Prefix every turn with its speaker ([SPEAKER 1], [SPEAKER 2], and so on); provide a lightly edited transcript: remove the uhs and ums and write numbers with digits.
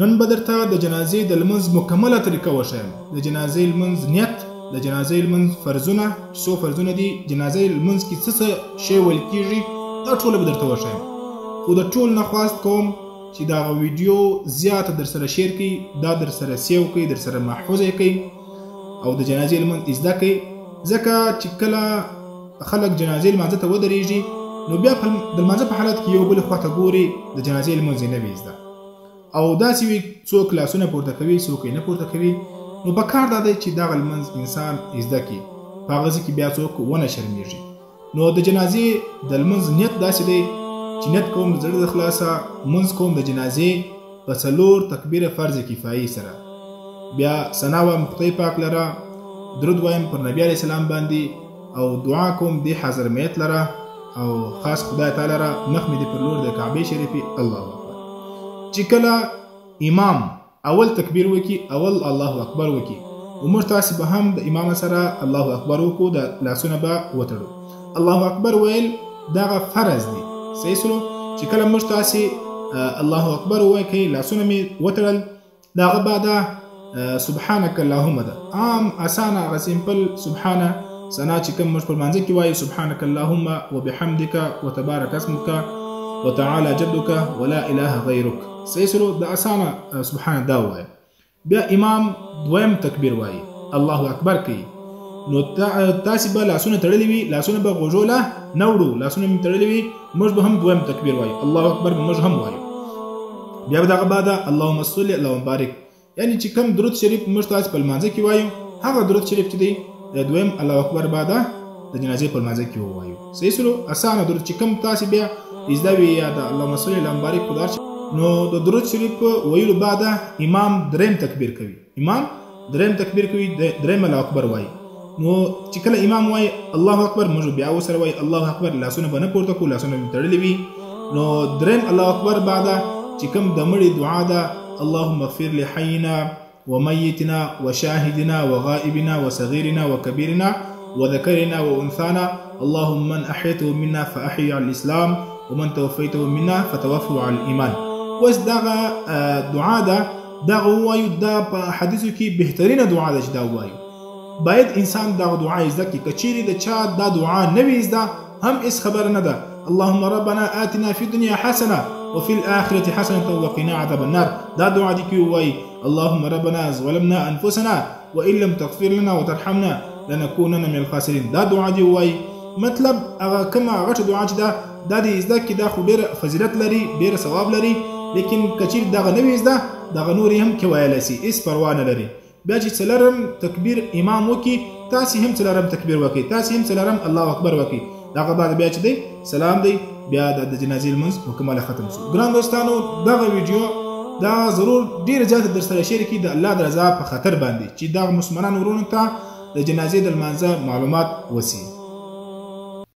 [SPEAKER 1] نن به درته د جنازې د لمونځ مکمله طریقه وښیم. د جنازې لمونځ نیت، د جنازې لمونځ فرضونه چې څو فرضونه دي، جنازې لمونځ کې څه څه شی ویل کیږي، دا ټوله به درته وښیم. خو د ټول نه خواست کوم چې دغه ویډیو زیاته در سره share کړئ، دا در سره save کړئ، در سره محفوظ یې کړئ او د جنازې لمونځ زده کړئ. ځکه چې کله خلک جنازې لمانځه ته ودرېږي نو بیا د لمانځه په حالت کې یو بل خواته ګوري، د جنازې لمونځ یې نه وي زده، او داسې وي څوک لاسونه پورته کوي، څوک یې نه پورته کوي. نو په کار دا دی چې دغه لمونځ انسان زده کړي، په هغه ځای کې بیا څوک ونه شرمېږي. نو د جنازې د لمونځ نیت داسې دی چې نیت کوم د زړه د خلاصه لمونځ کوم د جنازې په 4 تکبیره فرض کفایي سره، بیا ثنا وایم خدای پاک لره، درود وایم پر نبي علیه السلام باندې، او دعا کوم دې حاضر میت لره، او خاص خدای تعالی را مخ مې دې پر لور د کعبې شریفې. الله اکبر. چې کله امام اول تکبیر وکي، اول الله اکبر وکي، او موږ تاسې به هم د امام سره الله اکبر وکړو، د لاسونه به وتړو. الله اکبر ویل دغه فرض دی. صحیح سلو؟ چې کله موږ تاسې الله اکبر وکړي، لاسونه مې وتړل، د هغه بعده سبحانك اللهم ده، عام اسانه هغه simple سبحانه ثنا چې کوم موږ په لمانځه کې وایو، سبحانك اللهم وبحمدك وتبارك اسمك وتعالى جدك ولا اله غيرك. صحیح سلو؟ د اسانه سبحانه دا وایي. بیا امام دویم تکبیر وایي، الله اکبر کوي. نو تاسې به لاسونه تړلي وي، لاسونه به غوږو له نه وړو، لاسونه مې تړلي وي، موږ به هم دویم تکبیر وایو، الله اکبر به موږ هم وایو. بیا به دغه بعده اللهم صل اللهم بارک، یعنی چې کوم درود شریف موږ تاسې په لمانځه کې وایو، هغه درود شریف چې دی د دویم الله اکبر بعده د جنازې په لمانځه کې ووایو. صحیح سلو؟ اسانه درود چې کوم تاسې بیا زده وي یا د اللهم صل اللهم بارک په دار. نو د درود شریف ویلو بعده امام دریم تکبیر کوي، امام دریم تکبیر کوي، دریم الله اکبر وایي. نو چې کله امام وایي الله اکبر، موږ بیا ورسره وایي الله اکبر، لاسونه به نه پورته کوو، لاسونه به تړلي وي. نو دریم الله اکبر بعده چې کوم د مړي دعا ده، اللهم اغفر لحینا ومیتنا وشاهدنا وغائبنا وصغيرنا وكبيرنا وذكرنا وأنثانا، اللهم من أحيته منا فأحي على الإسلام ومن توفيته منا فتوفه على الإيمان. اوس دغه دعا ده، دغه ووایو، دا په حدیثو کې بهترینه دعا ده چې دا ووایو. باید انسان دغه دعا زده کړي. که چیرې د چا دا دعا نه وي زده هم هېڅ خبره نه ده. اللهم ربنا آتنا في الدنيا حسنة وفي الآخرة حسنة وقنا عذاب النار، دا دعا دي کې ووایي. اللهم ربنا ظلمنا أنفسنا وإن لم تغفر لنا وترحمنا لنكونن من الخاسرين، دا دعا دي ووایي. مطلب هغه کومه غټه دعا چې ده دا دې زده کړي، دا خو ډېر فضیلت لري، ډېر ثواب لري، لیکن که چیرې دغه نه وي زده دغه نورې هم کې ویلی سي، هېڅ پروا نه لري. بیا چې څلورم تکبیر امام وکړي، تاسې هم څلورم تکبیر وکړئ، تاسې هم څلورم الله اکبر وکړئ. دغه بعد بیا چې دی سلام دی، بیا د جنازې لمونځ مکمله ختم سو. ګران دوستانو، دغه ویډیو دا ضرور ډېره زیاته در سره share کړئ د الله د رضا په خاطر باندې، چې دغه مسلمانانو وروڼو ته د جنازې د لمانځه معلومات وسي.